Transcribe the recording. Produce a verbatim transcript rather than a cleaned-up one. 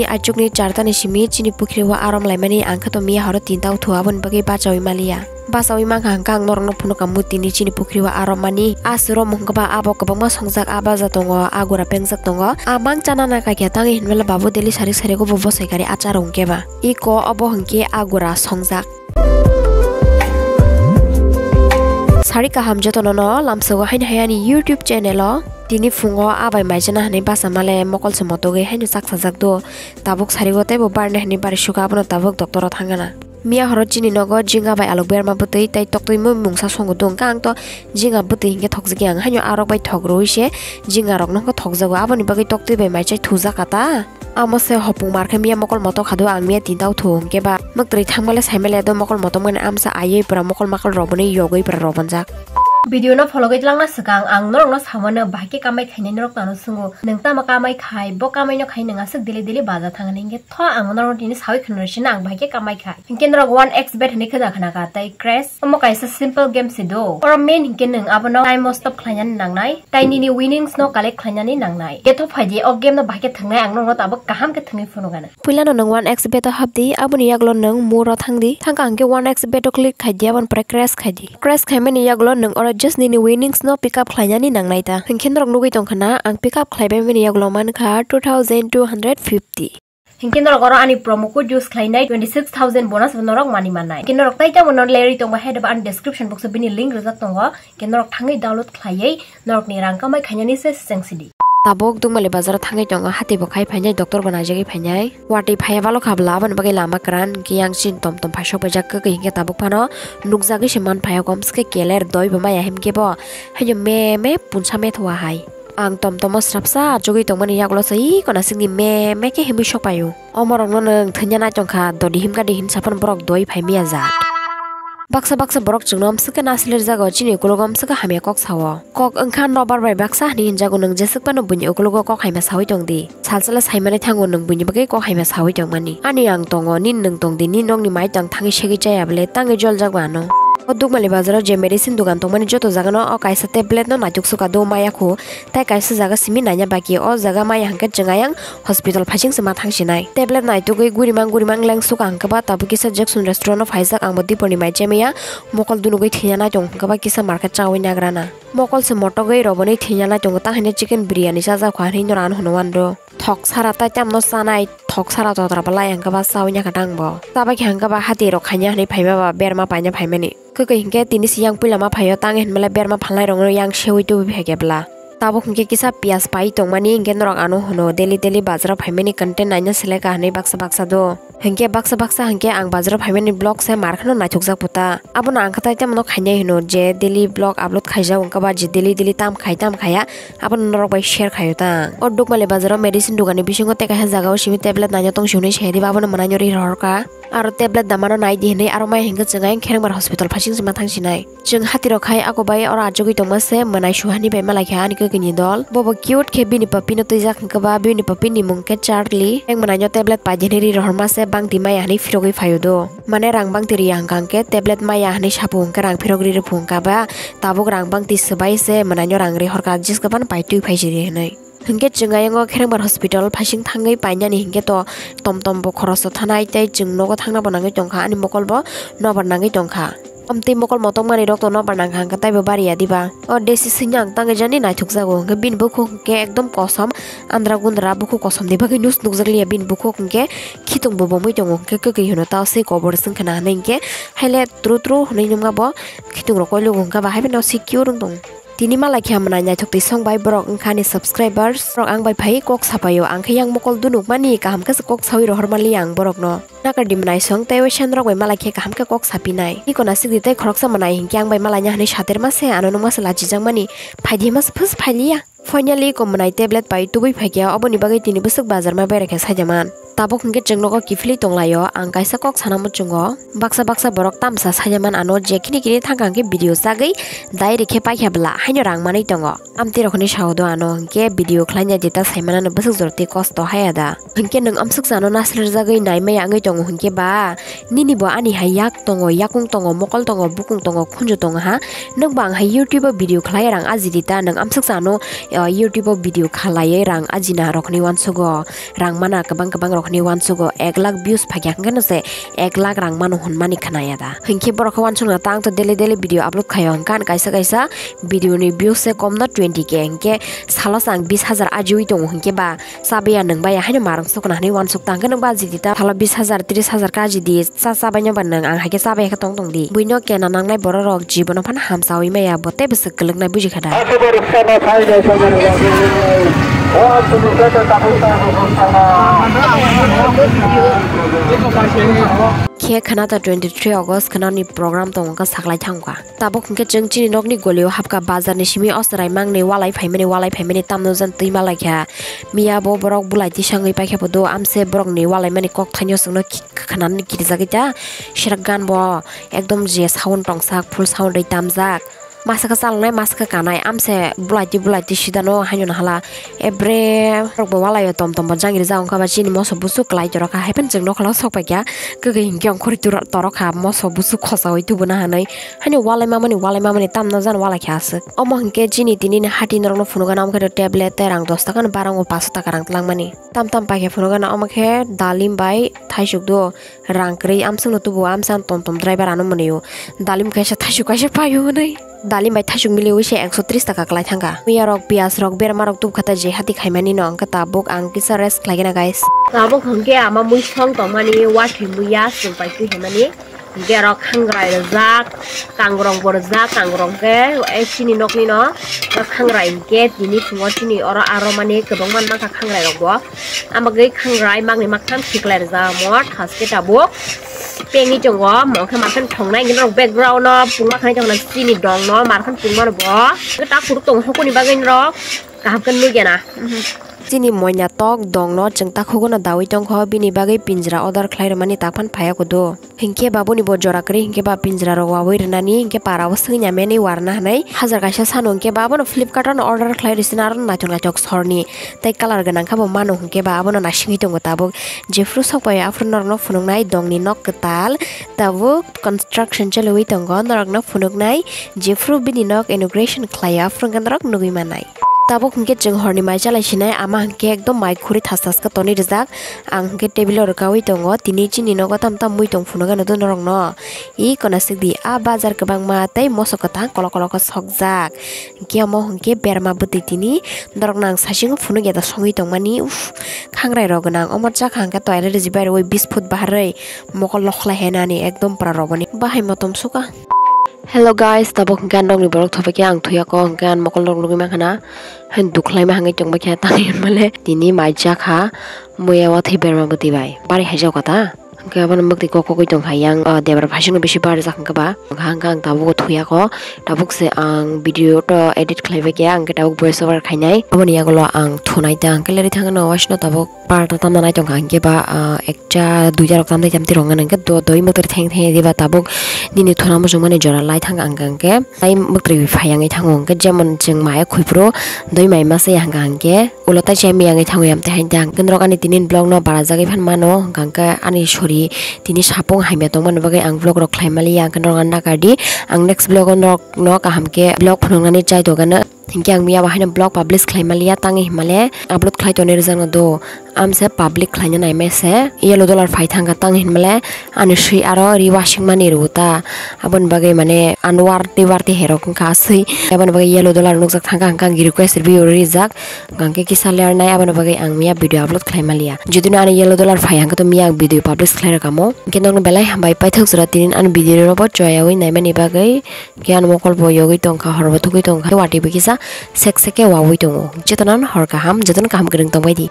Achukni chartani simi chini pukhri o arom laimani, ang khe to miya horo tinta uthu, aboni bagwi bachaui maliya. Bachaui mankha hwnkhe ang norokno phunukha mutini chini pukhri o arom mani. Aswk romwi hwnkhe ba abo kwbangma songjak, a baja tongo, agura pengjak tongo. A mang chana nang kha khe tangwi hinmale babu daily sarik sarik o bo bosai kari achar hwnkhe ba. Iko obo hwnkhe agura songjak. Sari kaham jotono no lamsogo haino hai ani YouTube channel o. Tini phungo abai maijana hinwi basa male mokol se motogwi haino chaksajak do. Tabuk sarigo teibo barne hinwi bari suka abono tabuk doctor o thangana. Miya horo chini nogo jinga bai alok berma bwtwi tei toktwi mui mungsa songo do hwnkha ang to jinga bwtwi hinkhe thokjagwi ang haino arok bai thok rwui se jinga rok no thokjago aboni bagwi toktwi bai maichai thujaka ta. Amo se hopung mar khe miya mokol motok khado ang miya tinta uthu hwnkhe ba mwktwi thangmale saimale do mokol motok mani amsa aiwi pura mokol makol roboni yogwi pura robonjak. Video no phologwi twlangna swkang ang norokno samano bahai khe kamai khainai norok nano swngo nwng tamo kamai khai bo kamai no khai nwng aswk daily daily baja thangani hinkhe tho ang norok tini sawi khwna sino ang bahai khe kamai khai hinkhe norok one X bet hinwi khwja khna kha tei crash omo kaisa simple game se do oro main hinkhe nwng abono time o stop khlainani nangnai. Tai nini winnings no collect khlainani nangnai. Ketho phaidi o game no bahai khe thwngnai ang nokno tabuk kaham khe thwngwi phunukgana. Puilano nwng one X bet o hapdi, aboni yagulo nwng more o thangdi. Thangkha hwnkhe one X bet o click khaidi, aboni pore crash khaidi. Crash khaimani yagulo nwng oro just nini winnings no pick up khlainani nangnai ta. Hinkhe norok nugwi tongkha na, ang pick up khlaibaimani yagulo mankha two thousand two hundred fifty. Hinkhe norok oro ani promo code use khlainai twenty six thousand bonus bo norok mani mannai. Hinkhe norok tai tamo no lerwi tongba hai deba ani description box o bini link rijak tongo. Hinkhe norok thangwi download khlaiwi norokni rang kamai khainani se seng sidi. Tabuk Dukmali bazaro thangwi tongo, hati bo khai phainai, doctor bo naijagwi phainai. Watwi phaiya balo kha bwla, aboni bagwi lama kwran, hinkhe yang chini tom tom phaisok paijak kwkwi hinkhe tabuk phano nukjagwi se man phaiya, komse khe keler doi bo maya hinkhe bo haino me me punsa me thowa hai. Ang tom tomo srapsa achugwi tongmani yagulo se iko nasikni me me khe himwi sok paio. Omorokno nwng thwngya nai tongkha, dodi himkha di hinwi saphano borok doi phai miya jak. Baksa baksa borok chwngno amswk khe nasilirjago, chini ukulogo amswk khe hamya kok sao. Kok wngkha nobar bai baksa hinwi hinjago, nwng jeswk phano buini ukulogo kok hamya saui tongdi. Salsala saimani thango nwng buini bagwi kok hamya saui tongmani. Ani ang tongo, nini nwng tongdi, nini nokni mai tang thangwi segwi chaya bwle, tangwi joljak bo ano. O Dukmali bazaro je medicine dogan tongmani joto jagano o kaisa tablet no naituk suka do maya khu, tei kaisa jaga simi naina baki, o jaga maya hwnkhe chwng ayang hospital phaising se ma thang sinai. Tablet naitugwi gurimang gurimang leng suka hwnkhe ba tabuk kisa Jackson restaurant o phaijak, ang bo dipor ni mai chemaya mokol dunugwi thwina nai tong hwnkhe ba kisa market chawi nagrana. Mokol se motogwi roboni thwina nai tongo, ta haino chicken biryani chajak kha hinwi norok ano hwnwi uanw. Thok sara tai tamno chanai, thok sara totra belai hwnkhe ba chawi naikha tang bo. Chabai khe hwnkhe ba hati rok khaina hinwi phaima ba berma paina phaimani. Kwkwi hinkhe tini se yang puila ma phaio, tang hinmale berma phalnai rokno yang seui tubui phaikhe bwla. Tabuk hinkhe kisa piyaj pai tongmani hinkhe norok ano hwno daily daily bazaro phaimani content naina seleka hinwi baksa baksa do. Hinkhe baksa baksa hinkhe ang bazaro phaimani vlog se mar kheno naithokjak puta. Abono ang khatai tamo khainai hwno je daily vlog upload khaijak wngkha ba je daily daily tam khai tam khaiya abono norok bai share khaio ta. O Dukmali bazaro medicine dogani bisingo tei kaisa jagao simi tablet naina tong simi se diba abono mwnai nw ri rohorkha. Aro tablet damano nai di hinwi aro mai hinkhe chwng ayang Kherengbar hospital phaising se ma thang sinai. Chwng hati rok khai ako bai oro achugwi tongma se mwnai suhani bai malai kha ani kwkwi ni dol. Bobo cute khe bini papi no twijak hinkhe ba bini papi ni mung khe Charlie. Ang mwnai no tablet pai di hinwi ri rohorma se bangti maya hinwi phirogwi phaio do. Mane rang bangti riya hwnkha hwnkhe tablet maya hinwi sapu hwnkhe rang phirok ri rwphu hwnkha ba tabuk rang bangti swbai se mwnai no rang ri horkha jis kwbang pai twi phai sidi hinwi. Hinkhe chwng ayang o Kherengbar hospital phaising thangwi painani hinkhe to tom tom bo khoroso thanai tei chwng nogo thangna bo nangwi tongkha ani mokol bo nobar nangwi tongkha. Amtwi mokol motokmani rok to nobar nangkha hwnkhe taibo bariya diba? O desi swngno ang tangwi jani naithokjago hwnkhe bini bukhuk hwnkhe ekdom kosom andra gundra bukhuk kosom ni bagwi nus nukjakliya bini bukhuk hwnkhe khitung bo bomwi tongo hwnkhe kwkwi hwno ta se kobor swngkhwna hinwi hwnkhe haile tru tru hinwi nukma bo khitung rok koilogo hwnkhe ba haiphano secure wng tongo. Tini malai khe mwnai naithok twi song bai borok wngkha ani subscribers rok ang bai phai kok sapaio ang khe yang mokol dunukmani kaham khe se kok sawi rohor mali ang borokno. Nakardi mwnai song tei waisa norok bai malai khe kaham khe kok sapinai. Iko nasikdi tei khoroksa mwnai hinkhe ang bai malaina hinwi saterma se ano nungma se lachijakmani phaidi hima se phus phailiya. Finally ko mwnai tablet pai tubui phaikha oboni bagwi tini bwswk bazar ma berai khe saijaman. Tabuk hinkhe chwng nogo kiphilwi tonglaio ang kaisa kok sana muchungo. Baksa baksa borok tamsa saijaman ano je khini khini thangkha hinkhe video chagwi direct khe paikha bwla haino rang manwi tongo. Amtwi rok hinwi sao do ano hinkhe video khlaina jeta saimanano bwswk jorotwi kosto haya da. Hinkhe nwng amswk chano naslerjagwi naimaya wngwi tongo hinkhe ba nini bo ani hai yak tongo, yakung tongo, mokol tongo, bukung tongo, khunju tongo ha. Nwng bo ang hai YouTube o video khlai rang ajidi ta, nwng amswk chano, eh, YouTube o video khalaiwi rang ajina rok hinwi uansugo. Rang mana kwbang kwbang rok. Hwnwi uansugo ek lakh views phaikha hwnkhe no se ek lakh rang mano hwnmani khwnaya da. Hinkhe borok khe uansukna tang to daily daily video upload khaio hwnkhe ani kaisa kaisa video ni views se kom no twenty K hinkhe salo se ang bis hajar ajiui tongo hinkhe ba chabaya nwngbaya haino marwng sukna hwnwi uansuk tang khe nwng ba jidi ta salo bis hajar tris hajar khe ajidi cha chabaino ba nwng ang haikhe chabaya khe tong tong di. Buino kena nangnai borok rok jibono phano hamchaui maya bo tei bwswk kwlwknai buji kha da. Khe khwna ta twenty three August khwnani program tongo kha saklai thangkha. Tabuk hwnkhe chwng chini nokni golio hapkha bazarni simi o chwrai mangni walai phaimani walai phaimani tamno jan twi malaikha. Miya bo borok bulai tisangwi paikha bo do amse borokni walaimani kok thaino chwngno khwnani kirijagwi ta sirak gan bo ekdom je sound tongsak full sound ri tamjak. Masa khe chalanai masa khe kanai amse bulaiti bulaiti sidano haino nahala ebre rokbo walaio tom tom bo jangri ja wngkha ba chini moso busu kwlai torokha haiphano chwng nokhalo sok paikha kwgwi hinkhe ongkhorwi turo- torokha moso busu khochaui tubuna hinwi haino walai mamani walai mamani tamno jani walai khe aswk omo hinkhe chini tini ni hati norokno phunukgana omo khe tablet tei rang dos taka no barang o paso taka rang twlangmani tam tam paikhe phunukgana omo khe dalim bai thaisuk do. Rang kwrwi amswkno tubuo, amsa ang tom tom driver ano mwnwi o. Dalim kaisa thaisuk kaisa paio hwnwi. Dalim bai thaisuk miliui se ekso tris taka kwlai thangkha. Miyarok, piyasrok, bermarok tubkha ta je hati khaimani no, hwnkhe tabuk ang kisa rest khlaigena, guys. Tabuk hwnkhe ama muisong tongmani, watwi muya, chwng pai twi khaimani. Hwnkhe aro khangrai rwjak, kangrong bo rwjak, kangrong khe, eh, chini nokni no, khangrai hwnkhe tini phungo chini oro aro mani kwbangma mankha khangrai rok bo. Amagwi khangrai mangni maktham siklai rijak omo thaske tabuk pengwi tongo omo khe makham thongnai hwnkhe norok background o pungma khanai tongna chini dong no markham pungma rwbo ta khuruk tongo hokoni bagwi norok kaham khe nukya na. Chini moina tok dong no chwng takhugo no dawi tongkho bini bagwi pinjra order khlai rwmani taphano phaiya kudu. Hinkhe ba boni bo jora kwrwi hinkhe ba pinjra rok wawi rwnani hinkhe para o swngya mani warna hinwi hajar kaisa sano hinkhe ba abono Flipkart ano order khlai rwsina aro naithok naithok sorni tei colour gwnang khe bo mano hinkhe ba abono naisingwi tongo tabuk jephru sok bai aphuru norokno phunuknai dongni nok kwtal tabuk construction choliwi tongo norokno phunuknai jephru bini nok inauguration khlaio aphuru hinkhe norok nugwi mannai. Tabuk hinkhe chwng horni mai chalai sinai ama hinkhe ekdom mai khuri thas thas khe tonwi rijak. Ang hwnkhe table o rwkaui tongo, tini chini nogo tam tam mui tong phunukgano do norokno. I kono swkdi, a bazar kwbangma tei moso kwthang kolok kolok khe sokjak. Hinkhe omo hinkhe berma bwtwi tini norokno ang saichung phunukya da songwi tongmani. Uff, khangrai rok gwnang. Omo chakha hinkhe toilet rwjak bai rwui bis phut baharwi mokol lokhlai hai nani ekdom pura roboni. Bahai motom suka. Hello guys, tabuk hinkhe ang nokni borok thophaikhe ang thuyako hinkhe ang mokol rok nugui mankha na. Hain dukhlaima hangwi tongbaikha tangwi hinmale tini mai chakha muya watwi berma bwtwi bai bari haijak kha ta. Hwnkhe abono mwktwi kok kokgwi tongkha yang, ah, debra phaisingno bisi barijak hwnkhe ba. Hwnkhe ang tabuk thuyako, tabuk se ang video to edit khlaibaikha, hwnkhe tabuk voice over khainai. Aboni yagulo ang thunai ta hwnkhe leri thangno waisno tabuk parta tamna nai tongkha hwnkhe ba, ah, ekta duita rok tamtwi tamtwi rwngkha hwnkhe do doi mwktwi theng theng diba tabuk nini thuna muchungmani jora lai thangkha hwnkhe. Tai mwktwi phai yangwi thango hwnkhe jemon chwng maya khuiphuru doi mai masa ya hwnkha hwnkhe ulo tai chaya miyangwi thango yamtwi hain tei hwnkhe norok ani tinin vlog no barajagwi phan mano hwnkha hwnkhe ani sori tini sapung hamya tongmani bagwi ang vlog rok khlai maliya hwnkhe norok ano nakardi ang next vlog o norok no kaham khe vlog phunuknani chai tongkha no. Hinkhe ang miya bo haino vlog publish khlai maliya tangwi hinmale upload khlai tonwi rwjakno do. Amse public khlaina naimai se yellow dollar phai thangkha tang hinmale ani swi aro ri wasing mani rwgo ta. Aboni bagwi mane anwar tei warti herok wngkha aswi. Aboni bagwi yellow dollar nukjak thangkha hwnkhe ang request rwui rijak. Hwnkhe kisa ler nai aboni bagwi ang miya video upload khlai maliya. Jodi no ani yellow dollar phai hwnkhe to miya ang video publish khlai rwkha mo. Hwnkhe nokno belai hambai paithak jora tinin ani video no bo choyaui naimani bagwi. Khe ano mokol bo yogwi tongkha, hor bo thugwi tongkha, watwi bo kisa sek sek khe wawi tongo. Jotono hor kaham, jotono kaham kwrwng tongbai di.